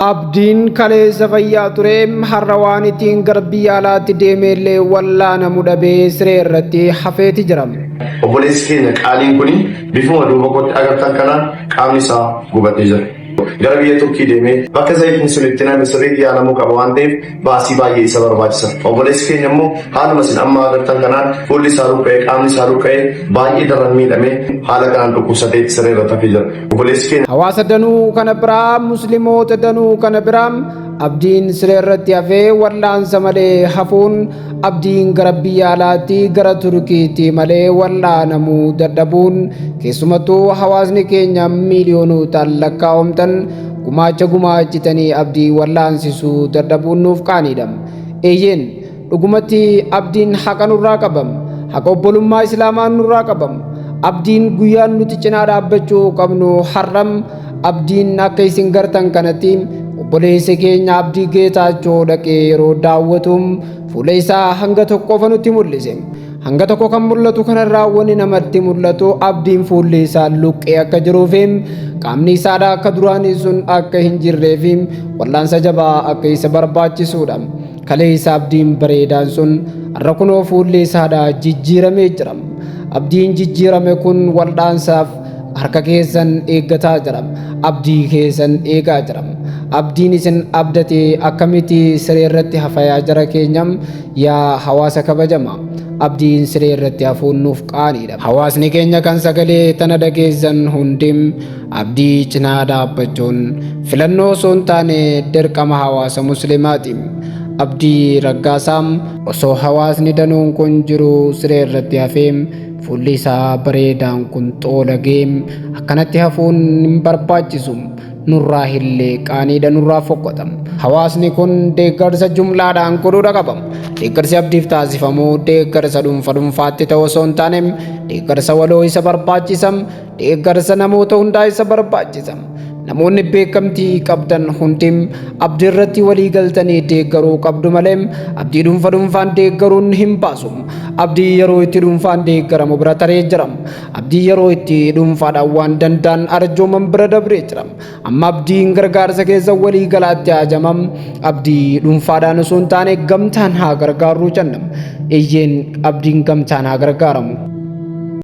Abdiin kaleessa fayyaa ture har'a waan ittiin gara biyya alaatti deemeellee wallaanamu dhabee siree irratti hafeeti jira. Obboleessi keenya qaaliin kuni bifuma duuba kootti agartan kanaan qaamni isaa gubatee jira. Gara biyya Turkii deemee bakka zayitiin sun itti name sirriitti yaalamuu qaba waan ta'eef baasii baay'ee isa barbaachisa. Obboleessi keenya immoo haaluma isin amma agartan kanaan fuulli isaa luqqa'ee, qaamni isaa luqqa'ee, baay'ee daran miidhamee haala kanaan dhukkubsatee siree irratti hafee jira. Obboleessi keenya Hawaasa danuu kana biraa, Musliimoota danuu kana biraa, Abdiin siree irratti hafee wal'aansa malee hafuun, Abdiin gara biyya alaatti gara Turkiitti malee wal'aanamuu dadhabuun, keessumattuu hawaasni keenya miiliyoonotaan lakkaa'omtan gumaacha gumaachitanii Abdii wal'aansisuu dadhabuun nuuf qaaniidha. Eeyyeen, dhugumatti Abdiin haqa nurraa qabam. Haqa obbolummaa Islaamaa nurraa qabam. Abdiin guyyaan nuti cinaa dhaabbachuu qabnu har'am. Abdiin akka isin gartan kanatti obboleessa keenya Abdii Geetaachoo dhaqee yeroo daawwatu fuula isaa hanga tokko qofa nutti mul'ise. Hanga tokko kan mul'atu kanarraa wanni namatti mul'atu Abdiin fuulli isaa luqqee akka jiruu fi qaamni isaadha akka duraanii sun akka hin jirree fi wal'aansa jabaa akka isa barbaachisuudha. Kaleessa Abdiin bareedaan sun har'a kunoo fuulli isaadha jijjiiramee jira. Abdiin jijjiirame kun wal'aansaaf harka keessan eeggataa jira. Abdii keessan eegaa jira. Abdiin isin abdate akkamitti siree irratti hafayaa jara keenya, yaa hawaasa kabajama? Abdiin siree irratti hafuun nuuf qaaniidha. Hawaasni keenya kan sagalee tana dhageessan hundi Abdii cinaa dhaabbachuun filannoo osoo hin taane dirqama hawaasa Muslimaati. Abdii Raggaasaa osoo hawaasni danuun kun jiru siree irratti hafee, fuulli isaa bareedaan kun xoolagee akkanatti hafuun hin barbaachisu. Nurraa hillee qaaniidha, nurraa fokkota. Hawaasni kun deeggarsa jumlaadhaan godhuudha qaba. Deeggarsi Abdiif taasifamu deeggarsa dhuunfa dhuunfaatti ta'u osoo hin taane deeggarsa waloo isa barbaachisa. Deeggarsa namoota hundaa isa barbaachisa. Namoonni beekamtii qabdan hundi Abdii irratti walii galtanii deeggaruu qabdu malee Abdii dhuunfa dhuunfaan deeggaruun hin baasu. Abdii yeroo itti dhuunfaan deeggaramu bira taree jira. Abdii yeroo itti dhuunfaadhaan waan danda'an arjooman bira dabree jira. Amma Abdiin gargaarsa keessa walii galaatti haajama. Abdii dhuunfaadhaan osoo hin taane gamtaan haa gargaarruu jenna. Eeyyeen, Abdiin gamtaan haa gargaaramu.